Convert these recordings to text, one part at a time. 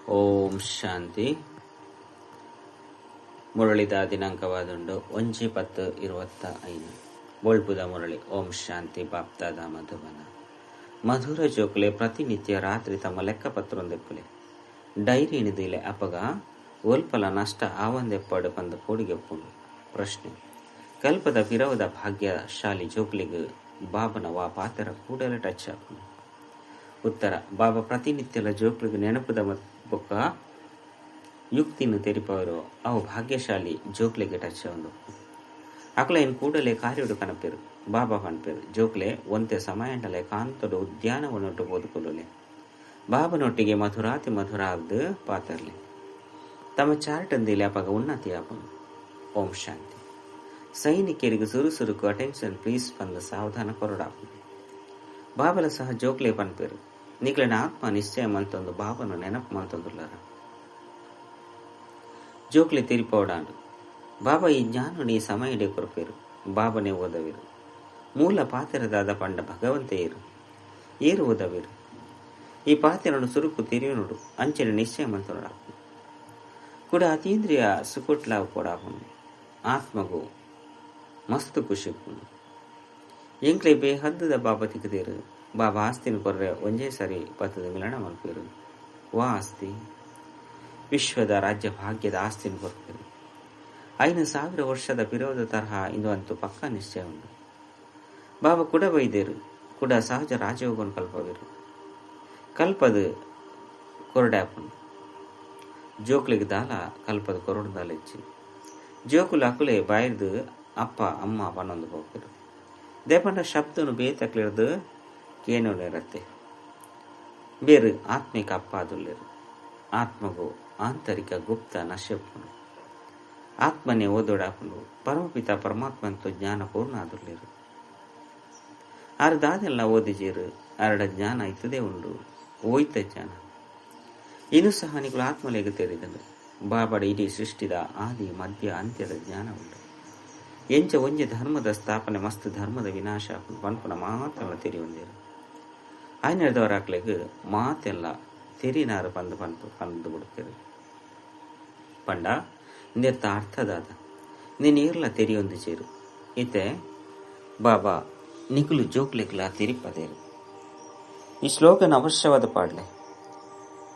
ಓಂ ಶಾಂತಿ. ಮುರಳಿದ ದಿನಾಂಕವಾದುಂಡು 1/10/25. ಬೊಳ್ಪುದ ಮುರಳಿ. ಓಂ ಶಾಂತಿ. ಬಾಪ್ದಾದ ಮಧುಬನ. ಮಧುರ ಜೋಕುಲೆ ಪ್ರತಿನಿತ್ಯ ರಾತ್ರಿ ತಮ್ಮ ಲೆಕ್ಕಪತ್ರೊಂದೆಪ್ಪುಲೆ ಡೈರಿ ನಿದಿಲೆ ಅಪಗ ಒಲ್ಪಲ ನಷ್ಟ ಆವಂದೆಪ್ಪಡು ಪಂದು ಪೋಡಿಗೆಪ್ಪುಂಡು. ಪ್ರಶ್ನೆ: ಕಲ್ಪದ ಪಿರವದ ಭಾಗ್ಯಶಾಲಿ ಜೋಕ್ಲಿಗ್ ಬಾಬನ ವಾ ಪಾತೆರ ಕೂಡಲೇ ಟಚ್ ಆಪುಂಡು. ಉತ್ತರ: ಬಾಬಾ ಪ್ರತಿನಿತ್ಯಲ ಜೋಕ್ಲಿಗ್ ನೆನಪುದ ಬೊಕ್ಕ ಯುಕ್ತಿನ ತೆರಿಪವರು ಅವು ಭಾಗ್ಯಶಾಲಿ ಜೋಕ್ಲಿಗೆ ಟಚ್ ಆವೊಂದು ಅಕುಲ ಕೂಡಲೇ ಕಾರ್ಯಡು ಕನಪೆರು. ಬಾಬಾ ಪನ್ಪೆರು, ಜೋಕ್ಲೆ ಒಂತೆ ಸಮಯಂಡಲೆ ಕಾಂತಡು ಉದ್ಯಾನವನೊಟ್ಟು ಬೋದುಕೊಳ್ಳಲೆ ಬಾಬನೊಟ್ಟಿಗೆ ಮಧುರಾತಿ ಮಧುರ ಆದ್ ಪಾತರ್ಲೆ ತಮ್ಮ ಚಾರ್ಟಂದಿಲೆ ಅಪಗ ಉನ್ನತಿ ಆಪುಂಡು. ಓಂ ಶಾಂತಿ. ಸೈನಿಕರಿಗೆ ಸುರು ಸುರುಕು ಅಟೆನ್ಷನ್ ಪ್ಲೀಸ್ ಪಂದ್ ಸಾವಧಾನ ಕೊರಡಾಪುಂಡು. ಬಾಬಲ ಸಹ ಜೋಕ್ಲೆ ಪನ್ಪೆರು, ನಿಕ್ಲೆನ ಆತ್ಮ ನಿಶ್ಚಯ ಮಲ್ತೊಂದು ಬಾಬನು ನೆನಪು ಮಲ್ತೊಂದುಲ್ಲಾರ. ಜೋಕ್ಲೆ ತಿರಿಪೋಡಾಂಡು ಬಾಬಾ ಈ ಜ್ಞಾನನು ಈ ಸಮಯಡೆ ಕೊರಪೇರು. ಬಾಬನೇ ಓದವಿರು. ಮೂಲ ಪಾತೆರದಾದ ಪಂಡ ಭಗವಂತೆಯರು ಏರು ಓದವಿರು. ಈ ಪಾತೆರನು ಸುರುಕು ತಿರಿಯುನುಡು ಅಂಚನೆ ನಿಶ್ಚಯ ಮಲ್ತೊನಡಾಪುಂಡು. ಕೂಡ ಅತೀಂದ್ರಿಯ ಸುಕೊಟ್ಲಾವು ಕೊಡಾಪುಂಡು. ಆತ್ಮಗು ಮಸ್ತ್ ಖುಷಿ ಉಪ್ಪುಂಡು. ಎಂಕ್ಲೆ ಬೇಹದ್ದದ ಬಾಬಾ ತಿಕ್ಕದೇರು. ಬಾಬಾ ಆಸ್ತಿನ ಕೊರ್ರೆ ಒಂಜೇ ಸರಿ ಪತ್ತದ ಮಿಲನ ಮಲ್ಪೇರು. ವಾ ಆಸ್ತಿ ವಿಶ್ವದ ರಾಜ್ಯ ಭಾಗ್ಯದ ಆಸ್ತಿನ ಕೊರ್ಪೇರು. 5000 ವರ್ಷದ ವಿರೋಧ ತರಹ ಇಂದು ಅಂತೂ ಪಕ್ಕಾ ನಿಶ್ಚಯ ಉಂಟು. ಬಾಬಾ ಕುಡ ಬೈದೇರು, ಕುಡ ಸಹಜ ರಾಜಯೋಗವನ್ನು ಕಲ್ಪವೇರು. ಕಲ್ಪದು ಕೊರಡ್ಯಾಪುಂಡು. ಜೋಕ್ಲಿಗೆ ದಾಲ ಕಲ್ಪದ ಕೊರಡು ದಾಲ ಹೆಚ್ಚಿ ಜೋಕುಲು ಅಕುಲೆ ಬಾಯಿರ್ದು ಅಪ್ಪ ಅಮ್ಮ ಪನ್ನೊಂದು ಹೋಗ್ತಿರು. ದೇಪಂಡ ಶಬ್ದನು ಬೇತಕ್ಲಿರ್ದು ಕೇನೋನಿರತ್ತೆ. ಬೇರು ಆತ್ಮಿಕ ಅಪ್ಪ ಅದುಲ್ಲೇರು. ಆತ್ಮಗು ಆಂತರಿಕ ಗುಪ್ತ ನಶೆಪ್ಪುಂಡು. ಆತ್ಮನೇ ಓದೋಡಾಪುಂಡು. ಪರಮಪಿತ ಪರಮಾತ್ಮಂತು ಜ್ಞಾನ ಪೂರ್ಣ ಆದುಲ್ಲೇರು. ಆರು ದಾದೆಲ್ಲ ಓದಿಜೇರು ಅರಡ ಜ್ಞಾನ ಇತ್ತದೇ ಉಂಡು. ಓಯ್ತ ಜ್ಞಾನ ಇನ್ನು ಸಹ ನಿಕುಲು ಆತ್ಮಲೇಗ ತೆರಿದನು. ಬಾಬಡ ಇಡೀ ಸೃಷ್ಟಿದ ಆದಿ ಮಧ್ಯ ಅಂತ್ಯದ ಜ್ಞಾನ ಉಂಟು. ಎಂಚ ಒಂಜಿ ಧರ್ಮದ ಸ್ಥಾಪನೆ ಮಸ್ತ್ ಧರ್ಮದ ವಿನಾಶ ಪನ್ಪುನ ಮಾತೆಲ್ಲ ತೆರಿಯೊಂದೇರು. ಆಯ್ನೆಡ್ದವರಾಕ್ಲೆಗ್ ಮಾತೆಲ್ಲ ತೆರಿನಾರು ಪಂದು ಪನ್ಪು ಪಂದು ಬಿಡ್ತೇರು. ಪಂಡ ಇಂದೆರ್ತ ಅರ್ಥದಾದ ನೀನು ಏರ್ಲ ತೆರಿಯೊಂದು ಚೇರು. ಇತ್ತೆ ಬಾಬಾ ನಿಕುಲು ಜೋಕ್ಲೆಗ್ಲ ತೆರಿಪದೇರು. ಈ ಶ್ಲೋಕನ ಅವಶ್ಯವಾದ ಪಾಡ್ಲೆ.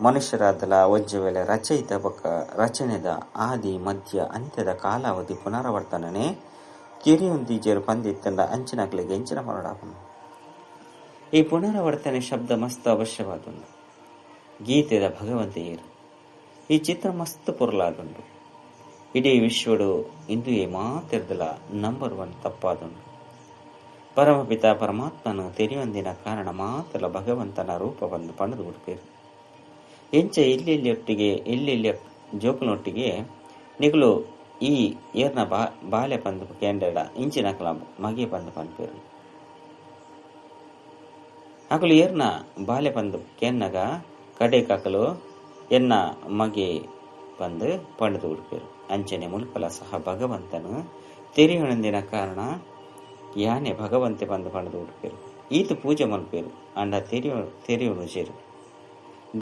ಮನುಷ್ಯರಾದಲ ಒಂಜಿ ವೇಳೆ ರಚಯಿತ ಬೊಕ್ಕ ರಚನೆದ ಆದಿ ಮಧ್ಯ ಅಂತ್ಯದ ಕಾಲಾವಧಿ ಪುನರಾವರ್ತನೆ ತೆರಿಯೊಂದಿಜೇರು ಪಂದಿತ್ತಂಡ ಅಂಚಿನಕ್ಲೆಗ್ ಎಂಚಿನ ಪನೊಡಾಪುಂಡು. ಈ ಪುನರಾವರ್ತನೆ ಶಬ್ದ ಮಸ್ತ್ ಅವಶ್ಯವಾದುಂಡು. ಗೀತೆದ ಭಗವಂತೆಯರು ಈ ಚಿತ್ರ ಮಸ್ತ್ ಪೊರ್ಲಾದುಂಡು. ಇಡೀ ವಿಶ್ವಡು ಇಂದುಯೇ ಮಾತೆರ್ದಲ ನಂಬರ್ 1 ತಪ್ಪಾದುಂಡು. ಪರಮಪಿತ ಪರಮಾತ್ಮನು ತೆರಿಯೊಂದಿನ ಕಾರಣ ಮಾತಲ ಭಗವಂತನ ರೂಪ ಬಂದು ಪಣದು ಬಿಡ್ಪೇರು. ಎಂಚ ಎಲ್ಲೆಲ್ಲಿಯೊಟ್ಟಿಗೆ ಎಲ್ಲೆಲ್ಲಿಯ ಜೋಕುನೊಟ್ಟಿಗೆ ನಿಕುಲು ಈ ಏರ್ನ ಬಾಲೆ ಪಂದು ಕೇಂಡಡ ಇಂಚಿನಕಲ ಮಗೆ ಪಂದು ಪನ್ಪೇರು. ಅಕಲು ಏರ್ನ ಬಾಲೆ ಪಂದು ಕೇನ್ನಗ ಕಡೆ ಕಾಕಲು ಎನ್ನ ಮಗೆ ಪಂದು ಪಂಡದು ಉಡ್ಪೇರು. ಅಂಚನೆ ಮುಲ್ಪಲ ಸಹ ಭಗವಂತನು ತೆರಿಯೊಂದಿನ ಕಾರಣ ಯಾನೆ ಭಗವಂತೆ ಪಂದು ಪಂಡದು ಉಡ್ಪೇರು. ಈತ ಪೂಜೆ ಮಲ್ಪೇರು. ಅಂಡ ತೆರಿಯೋನು ಜೇರು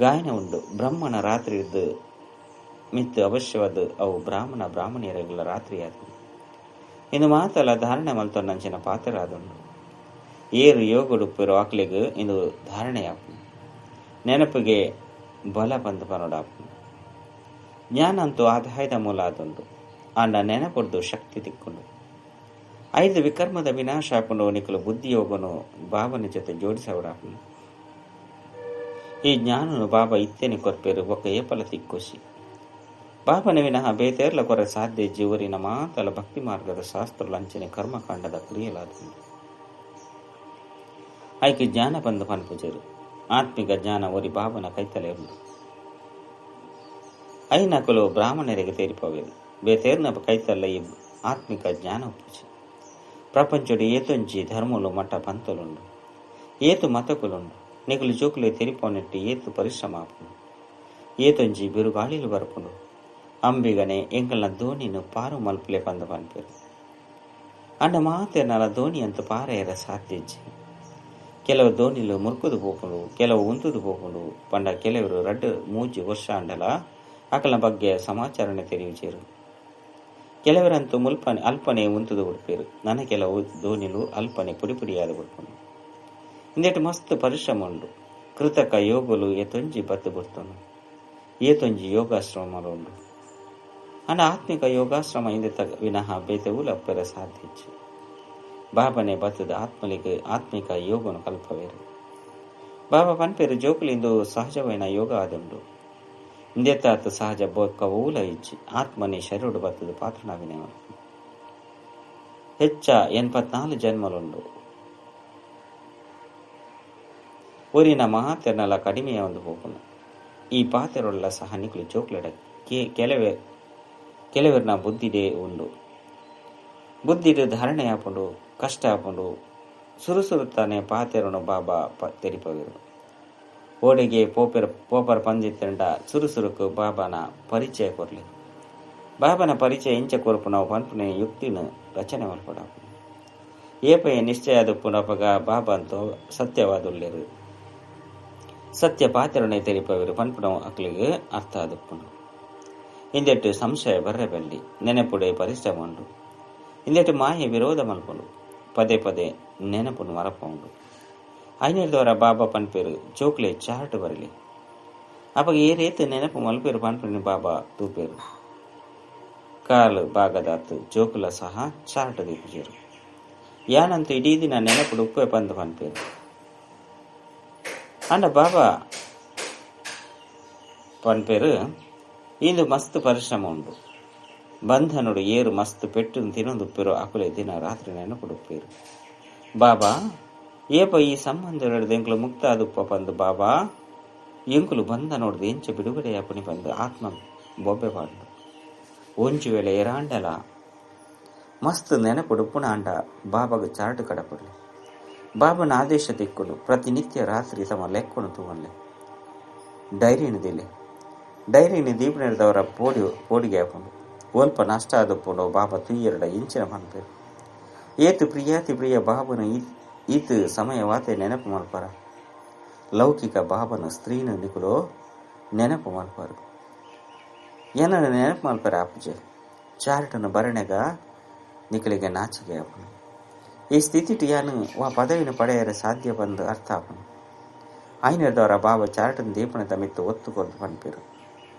ಗಾಯನ ಉಂಡು. ಬ್ರಹ್ಮಣ ರಾತ್ರಿ ಇದ್ದು ಮಿತ್ತು ಅವಶ್ಯವಾದ ಅವು ಬ್ರಾಹ್ಮಣ ಬ್ರಾಹ್ಮಣಿಯರೆಲ್ಲ ರಾತ್ರಿ ಆದ ಇನ್ನು ಮಾತಲ್ಲ ಧಾರಣೆ ಮಲ್ತೊನ್ನಂಚಿನ ಪಾತ್ರ ಆದುಂಡು. ಏರು ಯೋಗಡುಪ್ಪಿರೋ ಆಕ್ಲಿಗ್ ಇಂದು ಧಾರಣೆಯಾಪುಂಡು. ನೆನಪಿಗೆ ಬಲ ಬಂದು ಪನೋಡಾಪುಂಡು. ಜ್ಞಾನ ಅಂತೂ ಆದಾಯದ ಮೂಲ ಆದುಂಡು. ಆಂಡ ನೆನಪುಡ್ದು ಶಕ್ತಿ ತಿಕ್ಕೊಂಡು 5 ವಿಕರ್ಮದ ವಿನಾಶ ಆಪುಂಡು. ನಿಕಲು ಬುದ್ಧಿಯೋಗನು ಭಾವನೆ ಜೊತೆ ಜೋಡಿಸವಡಾಪುಂಡು. ಈ ಜ್ಞಾನನು ಬಾಬಾ ಇತ್ತೇನೆ ಕೊರ್ಪೇರು ಬೊಕ್ಕ ಏಪಲ ತಿಕ್ಕೋಸಿ. ಬಾಬನ ವಿನಃ ಬೇತೇರ್ಲ ಕೊರೆ ಸಾಧ್ಯ ಜೀವರಿನ ಮಾತಲ ಭಕ್ತಿ ಮಾರ್ಗದ ಶಾಸ್ತ್ರ ಲಂಚನೆ ಕರ್ಮಕಾಂಡದ ಕ್ರಿಯೆಲಾದುಂಡು. ಆಯ್ಕೆ ಜ್ಞಾನ ಬಂದು ಪನ್ಪುಜರು. ಆತ್ಮಿಕ ಜ್ಞಾನ ಒರಿ ಬಾಬನ ಕೈತಲೆ ಉಂಡು. ಐನಕಲು ಬ್ರಾಹ್ಮಣರಿಗೆ ತೇರಿಪವೇರು. ಬೇತೇರ್ನ ಕೈತಲ್ಲ ಈ ಆತ್ಮಿಕ ಜ್ಞಾನ ಉಪ್ಪುಜಿ. ಪ್ರಪಂಚಡು ಏತೊಂಜಿ ಧರ್ಮಲು ಮಠ ಪಂತಲುಂಡು, ಏತು ಮತಕುಲುಂಡು. ನಿಕುಲು ಜೋಕುಲೆ ತೆರಿಪೋನೆಟ್ಟು ಏತು ಪರಿಶ್ರಮ ಆಪುಂಡು. ಏತೊಂಜಿ ಬಿರುಗಾಳಿಲು ಬರ್ಪುಂಡು. ಅಂಬಿಗನೆ ಎಂಕಲ್ನ ದೋಣಿನು ಪಾರು ಮಲ್ಪುಲೆ ಪಂದು ಪನ್ಪೇರು. ಅಂಡ ಮಾತೆರ್ನಲ ದೋಣಿ ಅಂತ ಪಾರೆಯರ ಸಾಧ್ಯಜ್ಜಿ. ಕೆಲವು ದೋಣಿಲು ಮುರ್ಕುದು ಪೋಪುಂಡು, ಕೆಲವು ಉಂತುದು ಪೋಪುಂಡು. ಪಂಡ ಕೆಲವರು 2-3 ವರ್ಷ ಅಂಡಲ ಅಕಲ್ನ ಬಗ್ಗೆ ಸಮಾಚಾರನೆ ತೆರಿಯುಚೇರು. ಕೆಲವರಂತೂ ಮುಲ್ಪನೆ ಅಲ್ಪನೆ ಉಂತುದು ಬಿಡ್ಪೇರು. ನನ್ನ ಕೆಲವು ದೋಣಿಲು ಅಲ್ಪನೆ ಪುಡಿ ಪುಡಿಯಾದ ಬಿಡ್ಪುಂಡು. ಇಂದೆಟ್ ಮಸ್ತ್ ಪರಿಶ್ರಮ ಉಂಡು. ಕೃತಕ ಯೋಗಲು ಏತೊಂಜಿ ಬತ್ತು ಬಿಡ್ತನು, ಏತೊಂಜಿ ಯೋಗಾಶ್ರಮ ಉಂಡು. ಅಂಡ ಆತ್ಮಿಕ ಯೋಗಾಶ್ರಮ ಇಂದೆತ ವಿನಃ ಬೇತೆ ಉಲಪ್ಪೆರ ಸಾಧ್ಯ. ಬಾಬನೆ ಬತ್ತದ ಆತ್ಮಲಿಗೆ ಆತ್ಮಿಕ ಯೋಗನು ಕಲ್ಪವೇರು. ಬಾಬಾ ಪನ್ಪೇರು ಜೋಕುಲಿಂದು ಸಹಜವೈನ ಯೋಗ ಆದುಂಡು. ಇಂದೆತಾತ ಸಹಜ ಬೊಕ್ಕ ಊಲ ಇಚ್ಚಿ ಆತ್ಮನೇ ಶರೀರುಡು ಬತ್ತದ ಪಾತ್ರನಾವಿನ. ಹೆಚ್ಚ 84 ಜನ್ಮಲುಂಡು. ಊರಿನ ಮಹಾತೆರ್ನಲ ಕಡಿಮೆಯ ಒಂದು ಹೋಗುನು. ಈ ಪಾತೆರೊಳ್ಳ ಸಹ ನಿಕುಲು ಜೋಕ್ಲೆಡ ಕೆಲವರ್ನ ಬುದ್ಧಿಡೇ ಉಂಡು. ಬುದ್ಧಿಡು ಧಾರಣೆ ಆಪುಂಡು, ಕಷ್ಟ ಆಪುಂಡು. ಸುರುಸುರುತ್ತಾನೆ ಪಾತೆರನು ಬಾಬಾ ತೆರಿಪವಿರು. ಓಡೆಗೆ ಪೋಪರ್ ಪಂಜಿತ್ತಂಡ ಸುರುಸುರುಕು ಬಾಬಾನ ಪರಿಚಯ ಕೊರ್ಲಿ. ಬಾಬಾನ ಪರಿಚಯ ಇಂಚ ಕೊರ್ಪು ನಾವು ಪನ್ಪುನೆ ಯುಕ್ತಿನ ರಚನೆ ಮಲ್ಪಡ. ಏಪಯ ನಿಶ್ಚಯ ದುಪ್ಪುನಪಗ ಬಾಬಾ ಅಂತೋ ಸತ್ಯವಾದುಲ್ಲೇರು. ಸತ್ಯ ಪಾತೆರನೆ ತೆರಿಪವಿರು ಪನ್ಪುನವು ಅಕ್ಲಿಗೆ ಅರ್ಥ ಆದುಪ್ಪುನು. ಇಂದೆಟ್ಟು ಸಂಶಯ ಬರ್ರೆ ಬಲ್ಲಿ ನೆನಪುಡೆ ಪರಿಶ್ರಮ ಉಂಡು. ಇಂದೆಟ್ಟು ಮಾಯೆ ವಿರೋಧ ಮಲ್ಪುಂಡು. ಪದೇ ಪದೇ ನೆನಪುನು ಮರಪುಂಡು. ಐನೇದವರ ಬಾಬಾ ಪನ್ಪೇರು ಜೋಕ್ಲೆ ಚಾರ್ಟ್ ಬರಲಿ. ಅಪಗ ಏ ರೇತು ನೆನಪು ಮಲ್ಪೇರು ಪನ್ಪುನಿ ಬಾಬಾ ತೂಪೇರು. ಕಾಲು ಭಾಗದಾತು ಜೋಕುಲ ಸಹ ಚಾರ್ಟ್ ದೀಪುಜೇರು. ಯಾನಂತೂ ಇಡೀ ದಿನ ನೆನಪುಡು ಉಪ್ಪೆ ಪಂದು ಪನ್ಪೇರು. ಅಂಡ ಬಾಬಾ ಪನ್ಪೇರು ಇಂದು ಮಸ್ತ್ ಪರಿಶ್ರಮ ಉಂಡು. ಬಂಧನುಡು ಏರು ಮಸ್ತ್ ಪೆಟ್ಟು ತಿನ್ನೊಂದುಪ್ಪೇರು. ಅಕುಲೆ ದಿನ ರಾತ್ರಿ ನೆನಪುಡುಪ್ಪೇರು. ಬಾಬಾ ಏಪ ಈ ಸಂಬಂಧ ಎಂಕುಲು ಮುಕ್ತ ಆದುಪ್ಪ ಪಂದು ಬಾಬಾ ಎಂಕುಲು ಬಂಧ ನೋಡ್ದು ಎಂಚ ಬಿಡುಗಡೆಯಾಪುನಿ ಪಂದು ಆತ್ಮ ಬೊಬ್ಬೆ ಪಾಡು. ಒಂಜಿ ವೇಳೆ ಏರಾಂಡಲ ಮಸ್ತ್ ನೆನಪುಡುಪ್ಪುನ ಅಂಡ ಬಾಬಾಗ ಚಾರ್ಟ್ ಕಡಪಡ್ಲಿ. ಬಾಬನ ಆದೇಶ ತಿಕ್ಕುನು ಪ್ರತಿನಿತ್ಯ ರಾತ್ರಿ ತಮ್ಮ ಲೆಕ್ಕನು ತೂವನ್ಲೆ. ಡೈರಿನ ದಿಲೆ ಡೈರಿನ ದೀಪ ನಡೆದವರ ಪೋಡಿಗೆ ಹಾಕೊಂಡು ಒಲ್ಪ ನಷ್ಟ ಆದಪ್ಪುಂಡು ಬಾಬಾ ತುಯ್ಯರಡ ಇಂಚಿನ ಪನ್ಪೇರು. ಏತು ಪ್ರಿಯಾತಿ ಪ್ರಿಯ ಬಾಬನ ಈತ ಸಮಯವಾತೆ ನೆನಪು ಮಲ್ಪರ. ಲೌಕಿಕ ಬಾಬನ ಸ್ತ್ರೀನ ನಿಕುಲು ನೆನಪು ಮಲ್ಪರು. ಏನನ್ನ ನೆನಪು ಮಲ್ಪರ ಆಪುಜೆ. ಚಾರ್ಟನ ಬರಣೆಗ ನಿಕಲಿಗೆ ನಾಚಿಕೆ ಆಪುನು. ಈ ಸ್ಥಿತಿಟು ಯಾನು ವಾ ಪದವಿನ ಪಡೆಯರೆ ಸಾಧ್ಯ ಬಂದು ಅರ್ಥ ಆಪುನು. ಐನರ್ದವರ ಬಾಬಾ ಚಾರ್ಟನ್ ದೀಪನ ತಮಿತ್ತು ಒತ್ತು ಕೊರ್ದು ಪನ್ಪೇರು.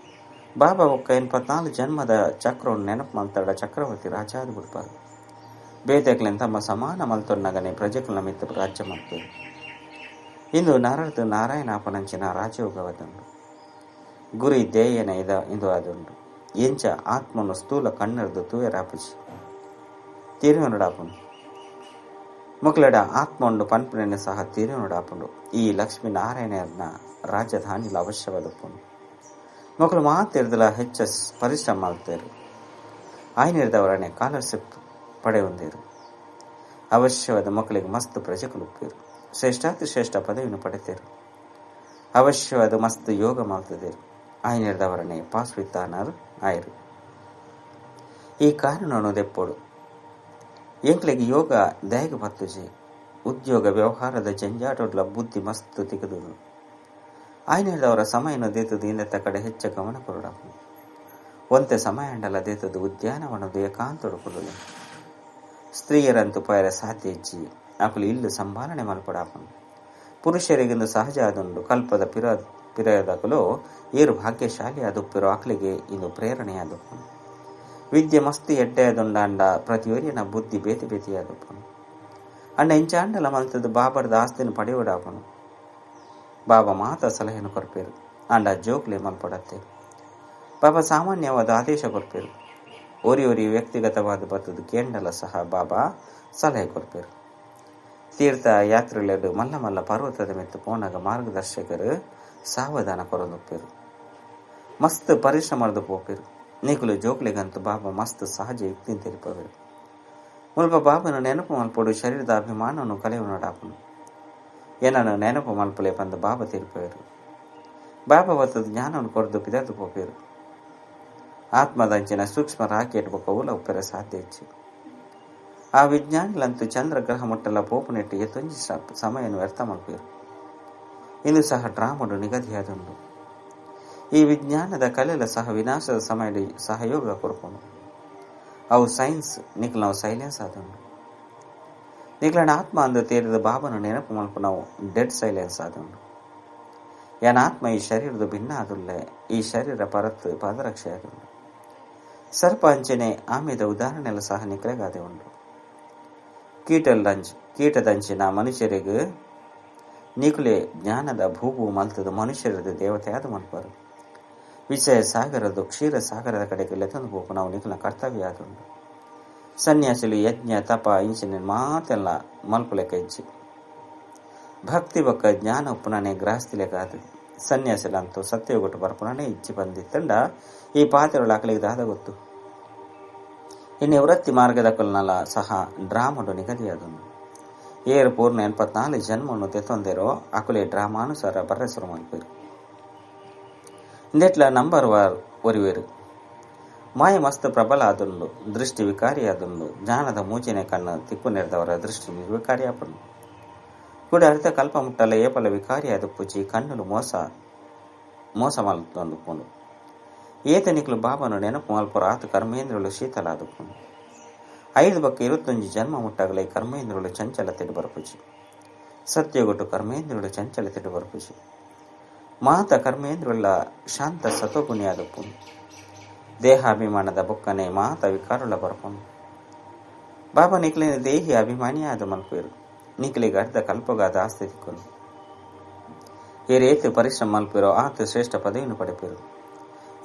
ಬಾಬಾ ಒಕ್ಕ 84 ಜನ್ಮದ ಚಕ್ರವನ್ನು ನೆನಪು ಮಲ್ತಾಡ ಚಕ್ರವರ್ತಿ ರಾಜಾದು ಬಿಡ್ಪಾರು. ಬೇತೆಕ್ಲೆನ್ ತಮ್ಮ ಸಮಾನ ಮಲ್ತೊನ್ನಗನೆ ಪ್ರಜೆಕುಲ ಮಿತ್ತು ರಾಜ್ಯ ಮಲ್ತೇರು. ಇಂದು ನಾರದು ನಾರಾಯಣಾಪನಂಚಿನ ರಾಜಯೋಗವದುಂಡು. ಗುರಿ ದೇಯನ ಇದ ಇಂದು ಆದುಂಡು. ಎಂಚ ಆತ್ಮನು ಸ್ಥೂಲ ಕಣ್ಣರ್ದು ತೂಯರಾಪುಜಿ ತೀರ್ವನುಡಾಪುನು. ಮೊಕಲೆಡ ಆತ್ಮ ಉಂಡು ಪನ್ಪುನೆನ ಸಹ ತೀರ್ವನುಡಾಪುಂಡು. ಈ ಲಕ್ಷ್ಮೀನಾರಾಯಣನ ರಾಜಧಾನಿಲ ಅವಶ್ಯವಾದಪ್ಪುನು. ಮೊಕಲು ಮಾತಿರ್ದಲ ಹೆಚ್ಚ ಪರಿಶ್ರಮ ಮಲ್ತೇರು. ಆಯ್ನಿರ್ದವರನೆ ಸ್ಕಾಲರ್ಶಿಪ್ ಪಡೆಯೊಂದೇರು. ಅವಶ್ಯವಾದ ಮಕ್ಕಳಿಗೆ ಮಸ್ತ್ ಪ್ರಜೆಕುಲುಪ್ಪೇರು. ಶ್ರೇಷ್ಠಾತಿ ಶ್ರೇಷ್ಠ ಪದವಿಯನ್ನು ಪಡೆತೇರು. ಅವಶ್ಯವಾದ ಮಸ್ತ್ ಯೋಗ ಮಾಡ್ತಿದ್ದೇರು. ಆಯ್ನಿರ್ದವರನೆ ಪಾಸ್ವಿತ್ತಾನರು ಆಯರು. ಈ ಕಾರಣವನ್ನು ದೆಪ್ಪೋಡು. ಎಂಕ್ಲೆಗೆ ಯೋಗ ದಯಗ ಪತ್ತುಜಿ. ಉದ್ಯೋಗ ವ್ಯವಹಾರದ ಜಂಜಾಟೊಡ್ಲ ಬುದ್ಧಿ ಮಸ್ತ್ ತಿಗದುದು. ಆಯ್ನಿರ್ದವರ ಸಮಯನು ದೇತದು ಇಂದೆತ್ತ ಕಡೆ ಹೆಚ್ಚ ಗಮನ ಕೊರಡ. ಒಂತೆ ಸಮಯ ಅಂಡಲ ದೇತದು ಉದ್ಯಾನವನದು ಏಕಾಂತೊಡು ಕೊಡಲು. ಸ್ತ್ರೀಯರಂತೂ ಪಯರ ಸಾಧ್ಯ ಇಜ್ಜಿ. ಅಕುಲು ಇಲ್ಲು ಸಂಭಾಲನೆ ಮಲ್ಪಡಾಪನು. ಪುರುಷರಿಗಿಂದು ಸಹಜ ಆದುಂಡು. ಕಲ್ಪದ ಪಿರದಕಲು ಏರು ಭಾಗ್ಯಶಾಲಿ ಆದುಪ್ಪಿರೋ ಅಕ್ಲಿಗೆ ಇಂದು ಪ್ರೇರಣೆಯಾದಪ್ಪನು. ವಿದ್ಯೆ ಮಸ್ತ್ ಎಡ್ಡೆಯಾದುಂಡಾಂಡ ಪ್ರತಿಯೊರಿಯನ ಬುದ್ಧಿ ಬೇತಿ ಬೇತಿಯಾದಪ್ಪನು. ಅಂಡ ಇಂಚಾಂಡಲ ಮಲ್ತದ್ದು ಬಾಬರ್ದ ಆಸ್ತಿನ ಪಡೆಯೋಡಾಪನು. ಬಾಬಾ ಮಾತ ಸಲಹೆಯನ್ನು ಕೊರ್ಪೇರು. ಅಂಡ ಜೋಕ್ಲೆ ಮಲ್ಪಡತ್ತೆ. ಬಾಬಾ ಸಾಮಾನ್ಯವಾದ ಆದೇಶ ಕೊರ್ಪೇರು. ಒರಿ ಒರಿ ವ್ಯಕ್ತಿಗತವಾದ ಬತ್ತದು ಕೇಂಡಲ ಸಹ ಬಾಬಾ ಸಲಹೆ ಕೊರ್ಪೇರು. ತೀರ್ಥ ಯಾತ್ರೆಲೆಡು ಮಲ್ಲ ಮಲ್ಲ ಪರ್ವತದ ಮೆತ್ತು ಪೋನಾಗ ಮಾರ್ಗದರ್ಶಕರು ಸಾವಧಾನ ಕೊರೊಂದುಪ್ಪೇರು. ಮಸ್ತ್ ಪರಿಶ್ರಮದ ಪೋಪೇರು. ನಿಕುಲು ಜೋಕ್ಲೆಗಂತೂ ಬಾಬಾ ಮಸ್ತ್ ಸಹಜ ಯುಕ್ತಿ ತೆರಿಪವೇರು. ಮುಲ್ಪ ಬಾಬನ ನೆನಪು ಮಲ್ಪೊಡು ಶರೀರದ ಅಭಿಮಾನವನ್ನು ಕಲೆವು ನಡಾಪನು. ಏನನ್ನು ನೆನಪು ಮಲ್ಪಲೆ ಪಂದು ಬಾಬಾ ತೀರ್ಪೇರು. ಬಾಬಾ ಬತ್ತದ ಜ್ಞಾನವನ್ನು ಕೊರದು ಪಿದರ್ದು ಪೋಪೇರು. ಆತ್ಮದಂಚಿನ ಸೂಕ್ಷ್ಮ ರಾಕೆಟ್ ಬೊಕ್ಕ ಉಲ ಉಪ್ಪೆರೆ ಸಾಧ್ಯ ಹೆಚ್ಚು. ಆ ವಿಜ್ಞಾನಿಲಂತೂ ಚಂದ್ರಗ್ರಹ ಮುಟ್ಟಲ ಪೋಪುನೆಟ್ಟು ಎತ್ತೊಂಜಿ ಸಮಯನು ವ್ಯರ್ಥ ಮಲ್ಪೇರು. ಇಂದು ಸಹ ಡ್ರಾಮಡು ನಿಗದಿಯಾದುಂಡು. ಈ ವಿಜ್ಞಾನದ ಕಲೆಲ ಸಹ ವಿನಾಶದ ಸಮಯದ ಸಹಯೋಗ ಕೊರ್ಪುಂಡು. ಅವು ಸೈನ್ಸ್ ನಿಕ್ಲ ನಾವು ಸೈಲೆನ್ಸ್ ಆದುಂಡು. ನಿಕ್ಲನ ಆತ್ಮ ಅಂದು ತೇರಿದ ಬಾಬನು ನೆನಪು ಮಲ್ಪು ನಾವು ಡೆಡ್ ಸೈಲೆನ್ಸ್ ಆದುಂಡು. ಯಾನ ಆತ್ಮ ಈ ಶರೀರದ ಭಿನ್ನ ಆದುಲ್ಲೆ, ಈ ಶರೀರ ಪರತ್ ಪಾದರಕ್ಷೆ ಆದುಂಡು. ಸರ್ಪ ಅಂಚನೆ ಆಮೆದ ಉದಾಹರಣೆಲ್ಲ ಸಹ ನಿಕ್ಲೆಗಾದೆ ಉಂಡು. ಕೀಟದಂಚಿನ ಮನುಷ್ಯರಿಗೆ ನಿಕುಲೆ ಜ್ಞಾನದ ಭೂಭು ಮಲ್ತದ ಮನುಷ್ಯರದ ದೇವತೆ ಆದ ಮಲ್ಪರು. ವಿಷಯ ಸಾಗರದು ಕ್ಷೀರ ಸಾಗರದ ಕಡೆಗೆ ಲೆತ್ತೊಂದು ಪೋಪು ನಾವು ನಿಕುಲ ಕರ್ತವ್ಯ ಆದುಂಡು. ಸನ್ಯಾಸಿಲು ಯಜ್ಞ ತಪ ಇಂಚಿನ ಮಾತೆಲ್ಲ ಮಲ್ಪುಲೆಕ ಇಜ್ಜಿ. ಭಕ್ತಿ ಬೊಕ್ಕ ಜ್ಞಾನ ಉಪ್ಪುನನೆ ಗ್ರಹಸ್ಥಿಲೆಕಾದು. ಸನ್ಯಾಸಿಲಂತೂ ಸತ್ಯಗೊಟ್ಟು ಬರ್ಪುನನೆ ಇಜ್ಜಿ ಬಂದಿತ್ತಂಡ ಈ ಪಾತ್ರೆಗಳು ಅಕಲಿಗೆ ದಾದ ಗೊತ್ತು. ಇನ್ನು ವೃತ್ತಿ ಮಾರ್ಗದ ಕೊಲ್ನಲ ಸಹ ಡ್ರಾಮಡು ನಿಗದಿಯಾದುಂಡು. ಏರು ಪೂರ್ಣ 84 ಜನ್ಮವನ್ನು ತೆತ್ತೊಂದಿರೋ ಅಕುಲೆ ಡ್ರಾಮಾನುಸಾರ ಬರ್ರೆಸರು ಮಲ್ಪೇರು. ಇಂದೆಟ್ಲ ನಂಬರ್ ವಾರ್ ಒರಿವೇರು. ಮಾಯ ಮಸ್ತ್ ಪ್ರಬಲ ಆದುಂಡು, ದೃಷ್ಟಿ ವಿಕಾರಿ ಆದುಂಡು. ಜ್ಞಾನದ ಮೂಚನೆ ಕಣ್ಣು ತಿಕ್ಕು ನೆರೆದವರ ದೃಷ್ಟಿ ನಿರ್ವಿಕಾರಿ ಆಪುಂಡು. ಕೂಡ ಅರ್ಧ ಕಲ್ಪ ಮುಟ್ಟಲ ಏಪಲ ವಿಕಾರಿ ಆದ ಪೂಜಿ ಕಣ್ಣುಲು ಮೋಸ ಮೋಸ ಮಲ್ತೊಂದುಪ್ಪುಂಡು. ಏತನಿಕ್ಲು ಬಾಬನು ನೆನಪು ಮಲ್ಪುರ ಆತ ಕರ್ಮೇಂದ್ರಳು ಶೀತಲ ಆದುಪ್ಪುಂಡು. 5 ಬಕ್ಕ 21 ಜನ್ಮ ಮುಟ್ಟಾಗಲೇ ಕರ್ಮೇಂದ್ರಳು ಚಂಚಲ ತಿಡು ಬರಪುಜಿ. ಸತ್ಯಗೊಟ್ಟು ಕರ್ಮೇಂದ್ರಳು ಚಂಚಲ ತಿಡು ಬರಪುಜಿ. ಮಾತ ಕರ್ಮೇಂದ್ರುಳ್ಳ ಶಾಂತ ಸತೋಗುಣಿ ಆದುಪ್ಪುಂಡು. ದೇಹಾಭಿಮಾನದ ಬೊಕ್ಕನೆ ಮಾತ ವಿಕಾರುಳ ಬರಪುಂಡು. ಬಾಬಾ ನಿಕ್ಲಿನ ದೇಹಿ ಅಭಿಮಾನಿ ಆದ ಮಲ್ಪೇರು. ನಿಕ್ಲಿಗೆ ಅರ್ಧ ಕಲ್ಪಗಾದ ಆಸ್ತಿ ತಿಕ್ಕೊಂಡು ಈ ರೇತು ಪರಿಶ್ರಮ ಮಲ್ಪಿರೋ ಆತ ಶ್ರೇಷ್ಠ ಪದವಿಯನ್ನು ಪಡೆಪಿರು.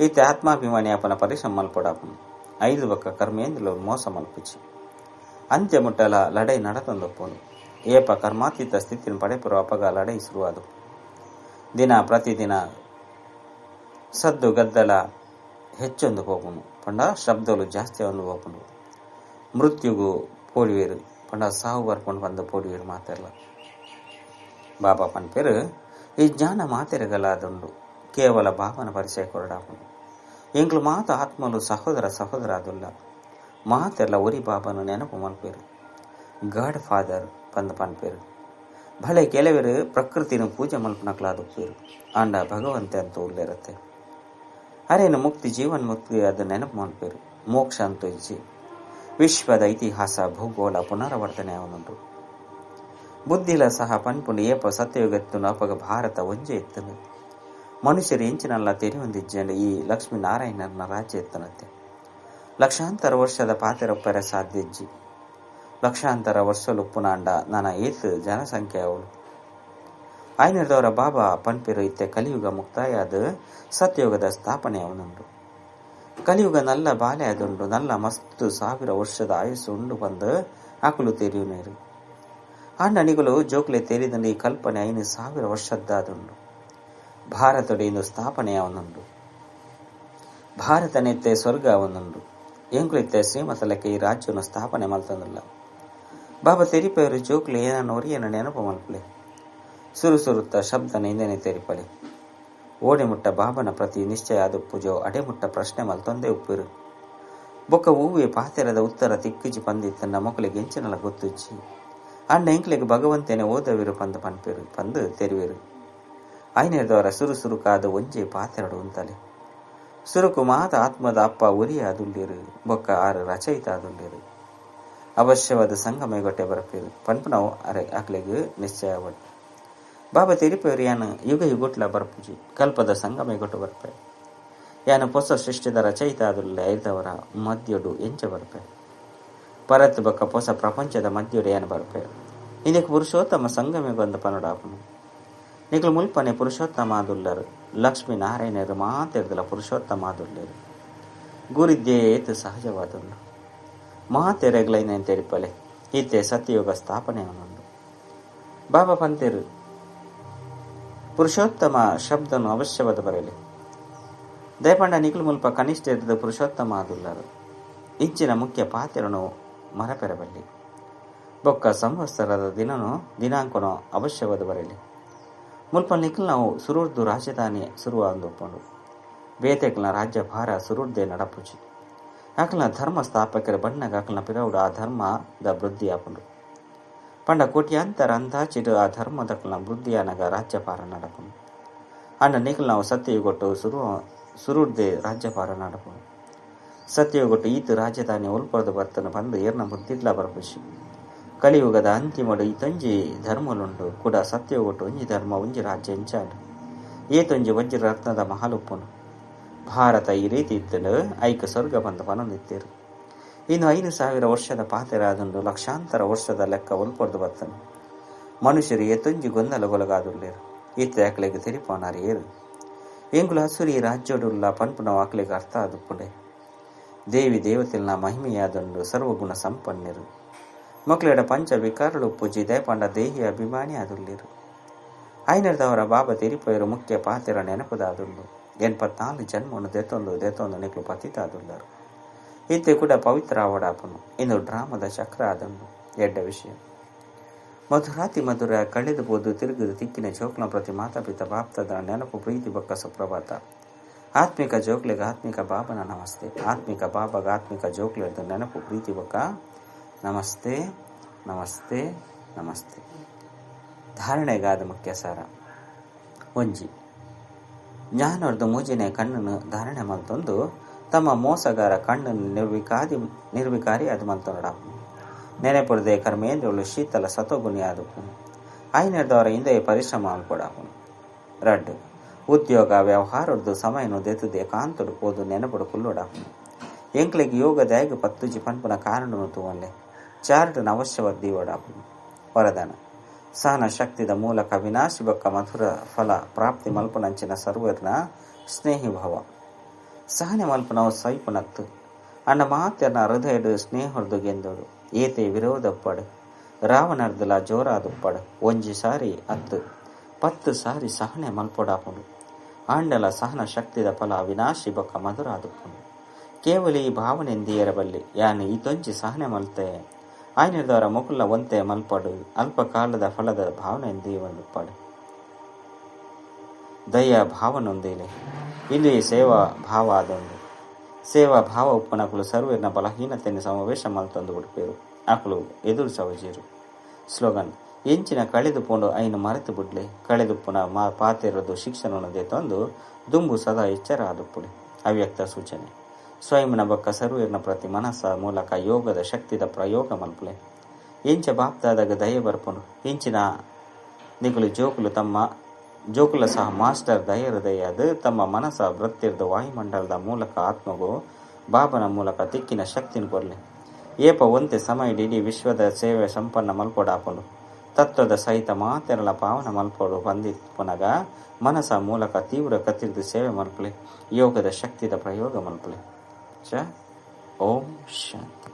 ಈತ ಆತ್ಮಾಭಿಮಾನಿ ಅಪನ ಪರಿಶ್ರಮ ಮಲ್ಪಡಾಪನು. 5 ಬಕ್ಕ ಕರ್ಮೇಂದ್ರಲು ಮೋಸ ಮಲ್ಪುಚಿ. ಅಂತ್ಯ ಮುಟ್ಟಲ ಲಡೈ ನಡತೊಂದಪ್ಪನು. ಏಪ ಕರ್ಮಾತೀತ ಸ್ಥಿತಿಯನ್ನು ಪಡೆಪಿರೋ ಅಪಗ ಲಡೈ ಶುರುವಾದು. ದಿನ ಪ್ರತಿದಿನ ಸದ್ದು ಗದ್ದಲ ಹೆಚ್ಚೊಂದು ಪೋಪುನು ಪಂಡ ಶಬ್ದಲು ಜಾಸ್ತಿ ಒಂದು ಪೋಪುನು. ಮೃತ್ಯುಗು ಪೋಡಿವೇರು ಪಂಡ ಸಾವು ಬರ್ಕೊಂಡು ಬಂದು ಪೋಡಿವೇರು ಮಾತೆಲ್ಲ. ಬಾಬಾ ಪನ್ಪೇರು ಈ ಜ್ಞಾನ ಮಾತೆರಗಲಾದುಂಡು. ಕೇವಲ ಬಾಬನ ಪರಿಚಯ ಕೊರಡಾಪುಂಡು. ಎಂಕ್ಲು ಮಾತು ಆತ್ಮಲು ಸಹೋದರ ಸಹೋದರ ಆದುಲ್ಲ. ಮಾತೆಲ್ಲ ಒರಿ ಬಾಬನು ನೆನಪು ಮಲ್ಪೇರು. God father ಪಂದ ಪನ್ಪೇರು. ಭಳೆ ಕೆಲವರು ಪ್ರಕೃತಿನ ಪೂಜೆ ಮಲ್ಪನಕ್ಲಾದುಪ್ಪೇರು. ಆಂಡ ಭಗವಂತೆ ಅಂತ ಉಳ್ಳಿರತ್ತೆ. ಅರೇನು ಮುಕ್ತಿ ಜೀವನ್ ಮುಕ್ತಿ ಅದು ನೆನಪು ಮಲ್ಪೇರು. ಮೋಕ್ಷ ಅಂತೂ ಇಜ್ಜಿ. ವಿಶ್ವದ ಇತಿಹಾಸ ಭೂಗೋಳ ಪುನರಾವರ್ತನೆ ಅವನುಂಟು. ಬುದ್ಧಿಲ ಸಹ ಪನ್ಪುಂಡು ಏಪ ಸತ್ಯಯುಗತ್ತು ಅಪಗ ಭಾರತ ಒಂಜೆ ಎತ್ತನು. ಮನುಷ್ಯರು ಎಂಚಿನಲ್ಲ ತೆರೆಯೊಂದಿಜ್ಜಂಡ ಈ ಲಕ್ಷ್ಮೀನಾರಾಯಣನ ರಾಜ್ಯ ಎತ್ತನತ್ತೆ. ಲಕ್ಷಾಂತರ ವರ್ಷದ ಪಾತೆರೊಪ್ಪರೆ ಸಾಧ್ಯ ಇಜ್ಜಿ. ಲಕ್ಷಾಂತರ ವರ್ಷಲುಪ್ಪುನಾಂಡ ನನ್ನ ಏತು ಜನಸಂಖ್ಯೆ ಅವಳು. ಆಯ್ನದವರ ಬಾಬಾ ಪನ್ಪಿರು ಇತ್ತೆ ಕಲಿಯುಗ ಮುಕ್ತಾಯ ಅದು ಸತ್ಯಯುಗದ ಸ್ಥಾಪನೆ ಅವನುಂಟು. ಕಲಿಯುಗ ನಲ್ಲ ಬಾಲೆ ಅದುಂಡು. ನಲ್ಲ ಮಸ್ತು 1000 ವರ್ಷದ ಆಯುಸ್ಸು ಉಂಡು ಬಂದು ಆಕುಲು ತೆರಿಯು ನೀರು. ಆ ನನಿಗಳು ಜೋಕ್ಲೆ ತೇರಿದಂಡು ಈ ಕಲ್ಪನೆ 5000 ವರ್ಷದ್ದಾದುಂಡು. ಭಾರತದ ಇಂದು ಸ್ಥಾಪನೆ ಅವನುಂಡು. ಭಾರತನೆತ್ತೆ ಸ್ವರ್ಗ ಅವನುಂಡು. ಎಂಕುಲಿತ್ತೆ ಶ್ರೀಮತಲಕ್ಕೆ ಈ ರಾಜ್ಯವನ್ನು ಸ್ಥಾಪನೆ ಮಲ್ತಂದಿಲ್ಲ. ಬಾಬಾ ತೆರಿಪೇರು ಜೋಕ್ಲೆ ಏನನ್ನು ಒರಿಯನ ನೆನಪು ಮಲ್ಪಲೆ. ಸುರು ಸುರುತ್ತ ಶಬ್ದನ ಹಿಂದೆನೆ ತೆರಿಪಲೆ. ಓಡೆ ಮುಟ್ಟ ಬಾಬನ ಪ್ರತಿ ನಿಶ್ಚಯ ಅದು ಪೂಜೋ ಅಡೆ ಮುಟ್ಟ ಪ್ರಶ್ನೆ ಮಲ್ತೊಂದೇ ಉಪ್ಪಿರು. ಬೊಕ್ಕ ಹೂವೆ ಪಾತೆರದ ಉತ್ತರ ತಿಕ್ಕಿಜಿ ಪಂದಿತ್ತನ್ನ ಮೊಕ್ಕಲಿಗೆ ಎಂಚಿನಲ ಗೊತ್ತುಜ್ಜಿ. ಅಣ್ಣ ಎಂಕ್ಲೆಗೆ ಭಗವಂತನೇ ಓದವಿರು ಪಂದು ಪನ್ಪಿರು ಪಂದು ತೆರುವಿರು. ಐನೇದವರ ಸುರು ಸುರುಕಾದ ಒಂಜೆ ಪಾತೆರಡು ಉಂತಲೆ. ಸುರುಕು ಮಾತ ಆತ್ಮದ ಅಪ್ಪ ಉರಿಯ ಅದುಲ್ಲಿರು. ಬೊಕ್ಕ ಆರು ರಚಯಿತ ಅದುಲ್ಲಿರು. ಅವಶ್ಯವಾದ ಸಂಗಮೈಗೊಟ್ಟೆ ಬರಪಿರು ಪನ್ಪುನವು ಅರೆ ಅಕ್ಲೆಗ್ ನಿಶ್ಚಯ ಒಟ್ಟು. ಬಾಬಾ ತೆರಿಪೇರು ಯಾನು ಯುಗ ಯುಗೊಟ್ಲ ಬರ್ಪುಜಿ ಕಲ್ಪದ ಸಂಗಮೈಗೊಟ್ಟು ಬರ್ಪೆ. ಯಾನು ಹೊಸ ಸೃಷ್ಟಿದ ರಚಯಿತ ಅದುಲ್ಲ ಐದವರ ಮದ್ಯೊಡು ಎಂಚ ಬರ್ಪೆ. ಪರತ್ ಬೊಕ್ಕ ಹೊಸ ಪ್ರಪಂಚದ ಮದ್ಯೊಡು ಯಾನು ಬರ್ಪೆ. ಇದಕ್ಕೆ ಪುರುಷೋತ್ತಮ ಸಂಗಮಿಗೊಂದು ಪನಡಾಪುನು. ನಿಕ್ಲು ಮುಲ್ಪನೆ ಪುರುಷೋತ್ತಮ ಆದುಲ್ಲರು. ಲಕ್ಷ್ಮೀನಾರಾಯಣರು ಮಾತೆರ್ದಲ ಪುರುಷೋತ್ತಮ ಆದುಲ್ಲರು. ಗುರಿದ್ಯೆ ಏತು ಸಹಜವಾದುಂಡು. ಮಾತೆರೆಗ್ಲೈನ ತೆರಿಪಲೆ. ಈತೆ ಸತ್ಯಯುಗ ಸ್ಥಾಪನೆ ಅವನುಂಡು. ಬಾಬಾ ಪಂತೇರು ಪುರುಷೋತ್ತಮ ಶಬ್ದನು ಅವಶ್ಯವಾದ ಬರಲಿ. ದಯಪಂಡ ನಿಕ್ಲು ಮುಲ್ಪ ಕನಿಷ್ಠ ಇರದ ಪುರುಷೋತ್ತಮ ಆದುಲ್ಲರು. ಇಂಚಿನ ಮುಖ್ಯ ಪಾತ್ರನು ಮರಪೆರಬಲ್ಲಿ. ಬೊಕ್ಕ ಸಂವತ್ಸರದ ದಿನನು ದಿನಾಂಕನೋ ಅವಶ್ಯವಾದ ಬರಲಿ. ಮುಲ್ಪ ನಿಕ್ಲು ನಾವು ಸುರೂರ್ದು ರಾಜಧಾನಿ ಸುರುವ ಅಂದೊಪ್ಪಂಡು. ಬೇತೆಕ್ಲ ರಾಜ್ಯಭಾರ ಸುರೂರ್ದೆ ನಡಪುಜಿ. ಅಕಲ್ನ ಧರ್ಮ ಸ್ಥಾಪಕರ ಬಣ್ಣಗ ಅಕಲ್ನ ಪಿರವುಡು ಆ ಧರ್ಮದ ವೃದ್ಧಿ ಆಪುಂಡು. ಪಂಡ ಕೋಟ್ಯಾಂತರ ಅಂದಾಜಿಡು ಆ ಧರ್ಮದಕಲ್ನ ವೃದ್ಧಿಯಾನಗ ರಾಜ್ಯಭಾರ ನಡಪುಂಡು. ಅಂಡ ನಿಕಲ್ ನಾವು ಸತ್ಯಯುಗೊಟ್ಟು ಸುರುಡ್ದೆ ರಾಜ್ಯಭಾರ ನಡಪುಂಡು. ಸತ್ಯಯುಗೊಟ್ಟು ಈತು ರಾಜಧಾನಿ ಒಲ್ಪೊರ್ದು ಬರ್ತನ ಪಂದ್ ಏರ್ನ ಬುದ್ಧಿಡ್ಲ ಬರ್ಪುಜಿ. ಕಲಿಯುಗದ ಅಂತಿಮಡು ಈತೊಂಜಿ ಧರ್ಮಲುಂಡು ಕೂಡ ಸತ್ಯಯುಗೊಟ್ಟು ಒಂಜಿ ಧರ್ಮ ಒಂಜಿ ರಾಜ್ಯ ಇಂಚಾಂಡ್. ಏತೊಂಜಿ ವಜ್ರ ರತ್ನದ ಮಹಲುಪ್ಪುಂಡು. ಭಾರತ ಈ ರೀತಿ ಇತ್ತಂಡು ಐಕ್ ಸ್ವರ್ಗ ಬಂದ ಪನೊಂದಿತ್ತೇರು. ಇನ್ನು 5000 ವರ್ಷದ ಪಾತೆರಾದುಂಡು. ಲಕ್ಷಾಂತರ ವರ್ಷದ ಲೆಕ್ಕ ಒಲ್ಪೊರ್ದು ಬರ್ತನು. ಮನುಷ್ಯರು ಏತೊಂಜಿ ಗೊಂದಲಗೊಳಗಾದುಲ್ಲೇರು. ಇತ್ತೆ ಅಕ್ಲೆಗ್ ತೆರಿಪೋನಾರ್ ಏರು. ಎಂಕುಲು ಅಸುರಿ ರಾಜ್ಯಡುಲ್ಲ ಪನ್ಪುನವು ಅಕ್ಲೆಗ್ ಅರ್ಥ ಆದುಪ್ಪುಂಡೆ. ದೇವಿ ದೇವತೆಲ್ನ ಮಹಿಮೆಯಾದುಂಡು. ಸರ್ವಗುಣ ಸಂಪನ್ನೆರು. ಮೊಕ್ಲೆಡ ಪಂಚ ವಿಕಾರಲು ಪೂಜಿ ದಯಪಂಡ ದೇಹಿ ಅಭಿಮಾನಿ ಆದುಲ್ಲೇರು. ಐನರ್ದವರ ಬಾಬಾ ತೆರಿಪೋಯರು ಮುಖ್ಯ ಪಾತೆರ ನೆನಪುದಾದುಂಡು. 84 ಜನ್ಮನು ದೆತೊಂದು ದೆತೊಂದು ನಿಕ್ಲು ಪತಿತಾದುಲ್ಲರು. ಇತ್ತೆ ಕೂಡ ಪವಿತ್ರ ಆವಡಾಪುನು. ಇಂದು ಡ್ರಾಮದ ಚಕ್ರ ಆದುಂಡು. ಎಡ್ಡ ವಿಷಯ. ಮಧುರಾತಿ ಮಧುರ ಕಳೆದು ಪೋದು ತಿರುಗುದು ತಿಕ್ಕಿನ ಜೋಕ್ಲ ಪ್ರತಿ ಮಾತಾಪಿತ ಬಾಪ್ತದ ನೆನಪು ಪ್ರೀತಿ ಬೊಕ್ಕ ಸುಪ್ರಭಾತ. ಆತ್ಮಿಕ ಜೋಕ್ಲೆಗ್ ಆತ್ಮಿಕ ಬಾಬನ ನಮಸ್ತೆ. ಆತ್ಮಿಕ ಬಾಬಾಗ ಆತ್ಮಿಕ ಜೋಕ್ಲೆರ್ದು ನೆನಪು ಪ್ರೀತಿ ಬೊಕ್ಕ ನಮಸ್ತೆ ನಮಸ್ತೆ ನಮಸ್ತೆ. ಧಾರಣೆಗಾದ ಮುಖ್ಯ ಸಾರ. ಒಂಜಿ ಜ್ಞಾನರ್ದು ಮೂಜಿನೆ ಕಣ್ಣನ್ನು ಧಾರಣೆ ಮಲ್ತೊಂದು ತಮ್ಮ ಮೋಸಗಾರ ಕಣ್ಣನ್ನು ನಿರ್ವಿಕಾರಿ ಅದು ಮಲ್ತೊಂಡ ನೆನೆಪುರದೆ ಕರ್ಮೇಂದ್ರಳು ಶೀತಲ ಸತೋಗುಣಿ ಆದುಪ್ಪುನು. ಐನರ್ದವರ ಹಿಂದೆ ಪರಿಶ್ರಮ ಮಲ್ಪೊಡಾಪುನು. ರಡ್ಡು ಉದ್ಯೋಗ ವ್ಯವಹಾರದ್ದು ಸಮಯನು ದೆತ್ತುದು ಏಕಾಂತಡು ಪೋದು ನೆನಪುಡು ಕುಲ್ಲೊಡಾಪುನು. ಎಂಕ್ಲೆಗ್ ಯೋಗ ದಾಯಗ ಪತ್ತುಜಿ ಪನ್ಪುನ ಕಾರಣನು ತೂವನ್ಲೆ ಚಾರ್ಟನ್ ಅವಶ್ಯವಾದ ದೀವಡಾಪುನು. ವರದಾನ ಸಹನ ಶಕ್ತಿದ ಮೂಲಕ ವಿನಾಶಿ ಬೊಕ್ಕ ಮಧುರ ಫಲ ಪ್ರಾಪ್ತಿ ಮಲ್ಪುನಂಚಿನ ಸರ್ವರ್ನ ಸ್ನೇಹಿ ಭಾವ. ಸಹನೆ ಮಲ್ಪುನವು ಸೈಪುನತ್ತು ಅಣ್ಣ ಮಾತೆರ್ನ ಹೃದಯಡು ಸ್ನೇಹರ್ದು ಗೆಂದೋಡು. ಏತೆ ವಿರೋಧಪ್ಪಡು ರಾವಣರ್ದಲ ಜೋರಾದುಪ್ಪಡು. ಒಂಜಿ ಸಾರಿ ಅತ್ತು 10 ಸಾರಿ ಸಹನೆ ಮಲ್ಪೊಡಾಪುಂಡು. ಆಂಡಲ ಸಹನ ಶಕ್ತಿದ ಫಲ ವಿನಾಶಿ ಬೊಕ್ಕ ಮಧುರ ಆದುಪ್ಪುಂಡು. ಕೇವಲ ಈ ಭಾವನೆಂದಿಯರಬಲ್ಲಿ ಯಾನು ಈತೊಂಜಿ ಸಹನೆ ಮಲ್ತೆ ಆಯ್ನದವರ ಮುಕುಲ ಒಂತೆ ಮಲ್ಪಡು ಅಲ್ಪ ಕಾಲದ ಫಲದ ಭಾವನೆಂದಿಯುಪ್ಪಡು. ದಯ ಭಾವನೊಂದಿಲೆ ಇಲ್ಲಿ ಸೇವಾ ಭಾವ ಆದೊಂದು. ಸೇವಾ ಭಾವ ಉಪ್ಪನಕುಲು ಸರ್ವೇರ್ನ ಬಲಹೀನತೆಯನ್ನು ಸಮಾವೇಶ ಮಲ್ತೊಂದು ಬಿಡ್ಪೇರು. ಅಕುಲು ಎದುರು ಸವಜೀರು. ಸ್ಲೋಗನ್ ಎಂಚಿನ ಕಳೆದು ಪೋಂಡು ಐನು ಮರೆತು ಬಿಡ್ಲೆ. ಕಳೆದುಪ್ಪುನ ಪಾತೆರದು ಶಿಕ್ಷಣದ ತಂದು ದುಂಬು ಸದಾ ಎಚ್ಚರ ಆದುಪ್ಪುಡೆ. ಅವ್ಯಕ್ತ ಸೂಚನೆ. ಸ್ವಯಂನ ಬೊಕ್ಕ ಸರ್ವೇರ್ನ ಪ್ರತಿ ಮನಸ್ಸ ಮೂಲಕ ಯೋಗದ ಶಕ್ತಿದ ಪ್ರಯೋಗ ಮಲ್ಪುಲೆ. ಎಂಚ ಬಾಪ್ದಾದಾಗ ದಯೆ ಬರ್ಪುಂಡು. ಇಂಚಿನ ನಿಕುಲು ಜೋಕುಲು ತಮ್ಮ ಜೋಕುಲ ಸಹ ಮಾಸ್ಟರ್ ದಯ ಹೃದಯದ ತಮ್ಮ ಮನಸ್ಸ ವೃತ್ತಿರ್ದ ವಾಯುಮಂಡಲದ ಮೂಲಕ ಆತ್ಮಗು ಬಾಬನ ಮೂಲಕ ತಿಕ್ಕಿನ ಶಕ್ತಿನ ಕೊರ್ಲೆ. ಏಪ ಒಂತೆ ಸಮಯ ಇಡೀ ವಿಶ್ವದ ಸೇವೆ ಸಂಪನ್ನ ಮಲ್ಪೊಡಾಪುಂಡು. ತತ್ವದ ಸಹಿತ ಮಾತೆರಳ ಪಾವನ ಮಲ್ಪೊಡು ಬಂದಿಪ್ಪುನಗ ಮನಸ್ಸ ಮೂಲಕ ತೀವ್ರ ಕತ್ತಿರ್ದು ಸೇವೆ ಮಲ್ಪುಲೆ. ಯೋಗದ ಶಕ್ತಿದ ಪ್ರಯೋಗ ಮಲ್ಪುಲೆ. ಓಂ ಶಾಂತಿ.